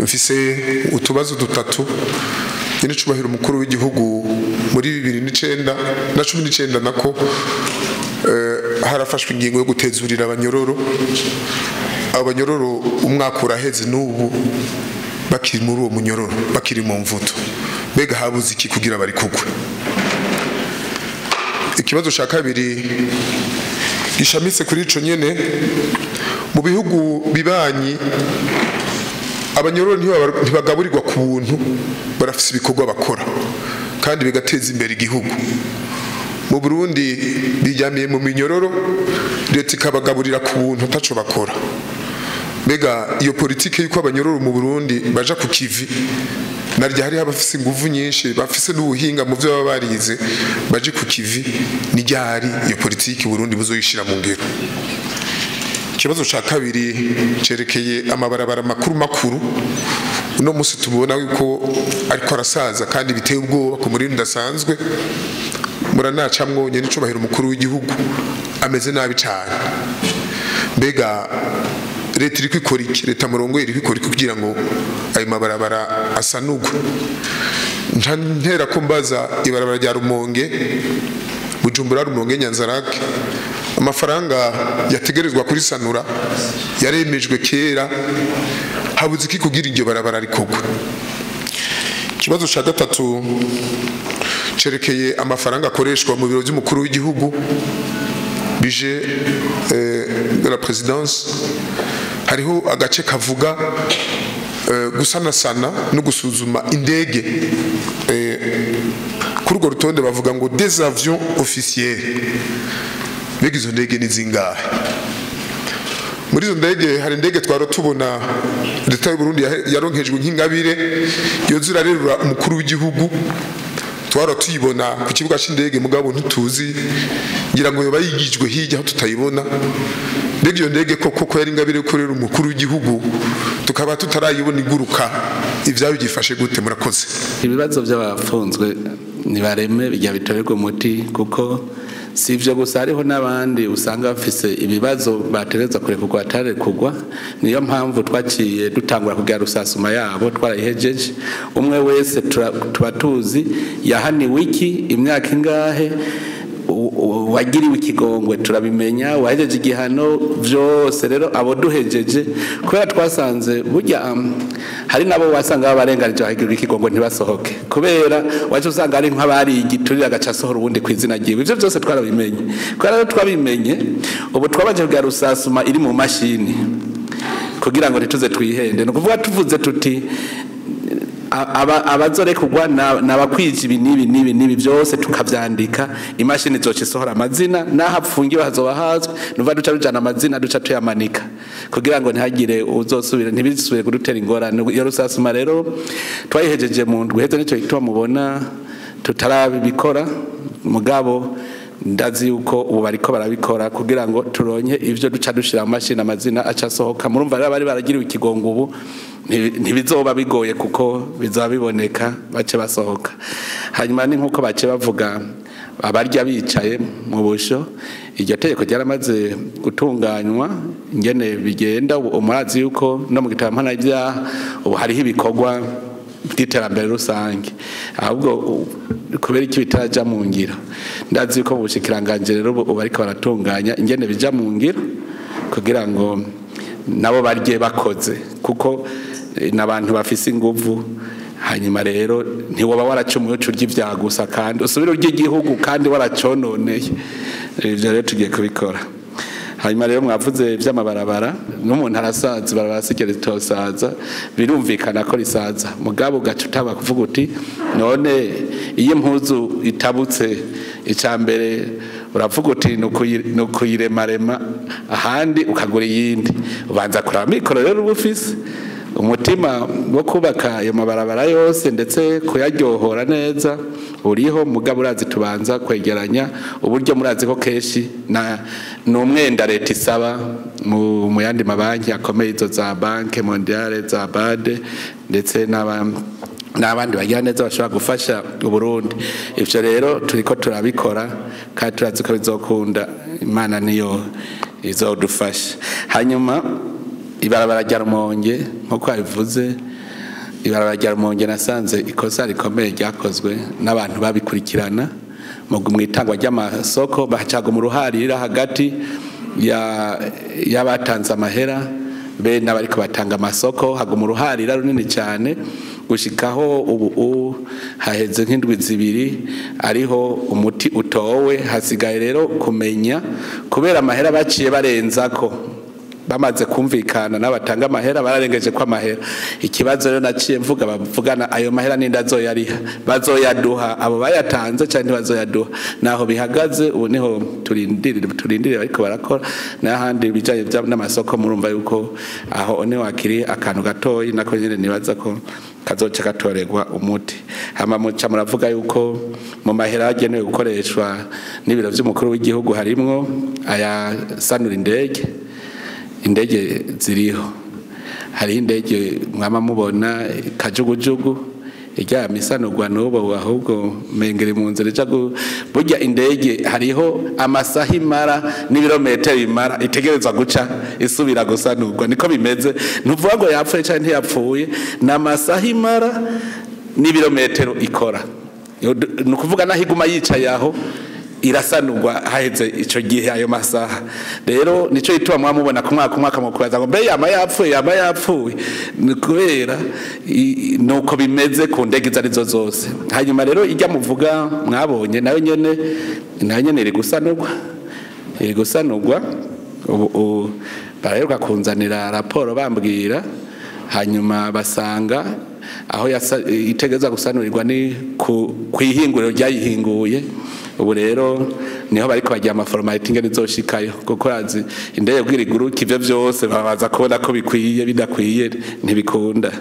Mfise utubazo dutatu. Nyene cubahiro umukuru w'igihugu, muri 2009 na 19 nako harafashwe ingingo yo gutezurira abanyororo. Abanyororo umwaka uraheze, n'ubu bakiri muri uwo munyororo, bakiri mu mvuto. Mbega habuze iki kugira bari kugwe? Ikibazo ca kabiri gishamitse kuri ico nyene: mu bihugu bibanyi abanyororo ntibagaburirwa ku buntu, barafise ibikorwa bakora kandi bigateza imbere igihugu. Mu Burundi biryamiye mu minyororo, leta ikabagaburira ku buntu taco bakora. Mbega iyo politike yuko abanyororo mu Burundi baja ku kivi, narya hariho abafise inguvu nyinshi, bafise n'ubuhinga mu byo baba barize, baje ku kivi, ni ryari iyo politike Burundi buzoyishira mu ngiro? Ikibazo ca kabiri cerekeye amabarabara makuru makuru. Uno musi tubona yuko ariko arasaza kandi biteye ubwoba ku murindi udasanzwe. Muranacamwo, nyene icubahiro umukuru w'igihugu, ameze nabi cane. Mbega leta iriko ikora iki, leta murongo iriko ikora iki kugira ngo ayo mabarabara asanugwe? Ntera ko mbaza ibarabara rya Rumonge Bujumbura, Rumonge Nyanzarake, amafaranga yategerezwa kurisanura yaremejwe kera. Habuze iki kugira iryo barabara rikorwe? Ikibazo ca gatatu cerekeye amafaranga akoreshwa mu biro by'umukuru w'igihugu, budget de la présidence. Hariho agace kavuga gusanasana no gusuzuma indege. Kuri urwo rutonde bavuga ngo des avions officiels. Mbega izo ndege ni zingahe? Muri izo ndege hari indege twara tubona leta y'u Burundi yaronkejwe nk'ingabire yoza irarerura umukuru w'igihugu. Twara tuyibona ku kibuga c'indege, mugabo ntituzi, ngira ngo yoba yigijwe hirya aho tutayibona. Mbega iyo ndege koko ko yari ingabire yo kurera umukuru w'igihugu, tukaba tutarayibona iguruka, ivyayo byifashe gute? Murakoze. Ibibazo by'abafunzwe nibareme bijya bitorerwa umuti, kuko si ibyo gusa, hariho n'abandi usanga bafise ibibazo batereza kurekurwa batarekurwa. Niyo mpamvu twaciye dutangura kugira recensement yabo, twarayihejeje. Umwe wese tuba tuzi yahaniwe iki, imyaka ingahe, wagiriwe ikigongwe turabimenya, wahejeje igihano, byose. Rero abo duhejeje, kubera twasanze burya hari nabo wasanga barenganije bagirirwa ikigongwe ntibasohoke, kubera waje usanga ari nk'abari igiturire, agaca asohora ubundi ku izina ryiwe. Ivyo byose twarabimenye. Kubera rero twabimenye, ubu twabanje kugira recensement iri mu mashini kugira ngo ntituze twihende. Ni ukuvuga tuvuze tuti abazorekurwa nabakwije ibi n'ibi n'ibi n'ibi, byose tukavyandika, imashini izoca isohora amazina, n'aho apfungiwe hazoba hazwi. Nuva duca rujana amazina, duca tuyamanika kugira ngo ntihagire uzosubira, ntibisubire kudutera ingorane. Iyo recensement rero twayihejeje mu ndwi iheze, nico gituma mubona tutarabikora. Mugabo ndazi yuko ubu bariko barabikora kugira ngo turonke ivyo duca dushira mu mashini, amazina aca asohoka. Murumva rero bari baragiriwe ikigongo ubu ntibizoba bigoye, kuko bizaba biboneka, bace basohoka. Hanyuma ni nkuko bace bavuga abarya bicaye mu busho, iryo tegeko ryaramaze gutunganywa ingene bigenda. Ubu murazi yuko no mu gitabo mpanabyaha ubu hariho ibikorwa by'iterambere rusange. Ahubwo kubera iki bitaraja mu ngiro? Ndazi yuko mu bushikiranganji rero ubu bariko baratunganya ingene bija mu ngiro kugira ngo nabo barye bakoze, kuko n'abantu bafise inguvu. Hanyuma rero ntiwoba waracumuye uca urya ivyaha gusa kandi usubire urya igihugu kandi waracononeye. Ivyo rero tugiye kubikora. Hanyuma rero mwavuze ivy'amabarabara, n'umuntu arasaza, ibarabara sigera ritosaza, birumvikana ko risaza, mugabo ugaca utaba kuvuga uti none iyo impuzu itabutse, icya mbere uravuga uti ni ukuyiremarema, ahandi ukagura iyindi. Ubanza kuraba mikoro. Rero uba ufise umutima wo kubaka ayo mabarabara yose, ndetse kuyaryohora neza uriho, mugabo urazi tubanza kwegeranya uburyo. Murazi ko kenshi na ni umwenda leta isaba mu yandi mabanki akomeye, izo za Banque Mondiale, za BAD, ndetse n'abandi bagira neza bashobora gufasha Uburundi. Ivyo rero turiko turabikora kandi turazi ko bizokunda, Imana niyo izodufasha. Hanyuma ibarabara rya Rumonge, nk'uko babivuze. Ibarabara rya Rumonge nasanze ikosa rikomeye ryakozwe n'abantu babikurikirana mu itangwa ry'amasoko, bacaga mu ruharira hagati y'abatanze amahera be n'abariko batanga amasoko, haguma uruharira runini cyane gushikaho ubu haheze nk'indwi zibiri ariho umuti utowe. Hasigaye rero kumenya kubera amahera baciye barenzako, bamaze kumvikana n'abatanga amahera bararengeje ko amahera. Ikibazo rero naciye mvuga, bavugana ayo mahera n'inda azoyariha, bazoyaduha abo bayatanze cyangwa ntibazoyaduha, naho bihagaze ubu niho turindire bariko barakora. N'ahandi bijanye n'amasoko murumva yuko aho niho hakiri akantu gatoyi nako nyene nibaza ko kazoca gatorerwa umuti. Hama muca muravuga yuko mu mahera agenewe gukoreshwa n'ibiro vy'umukuru w'igihugu harimwo ayasanura indege. Indege ziriho, hari indege mwama mubona kajugujugu ijya misanurwa n'ubu, ahubwo mengere mu nzira ija burya indege hariho amasaha imara n'ibirometero imara itegerezwa guca isubira gusanurwa, niko bimeze. Ntuvuga ngo yapfuye canke ntiyapfuye, ni amasaha imara n'ibirometero ikora. Ni ukuvuga naho iguma yicaye aho irasanurwa haheze ico gihe ayo masaha. Rero nico gituma mwamubona ku mwaka umwaka mukubaza ngo mbe yama yapfuye, yama yapfuye, ni kubera nuko bimeze ku ndege izo arizo zose. Hanyuma rero ijya muvuga mwabonye nayo nyene iri gusanurwa, iri gusanurwa ubu baraheruka kunzanira raporo bambwira, hanyuma basanga aho itegeza gusanurirwa ni ku ihinguriro ryayihinguye. Ubu rero niho bariko bagira ama formalités ingene izoshikayo, kuko azi indege bwira iguruka ivyo vyose babaza kubona ko bikwiye, bidakwiye ntibikunda.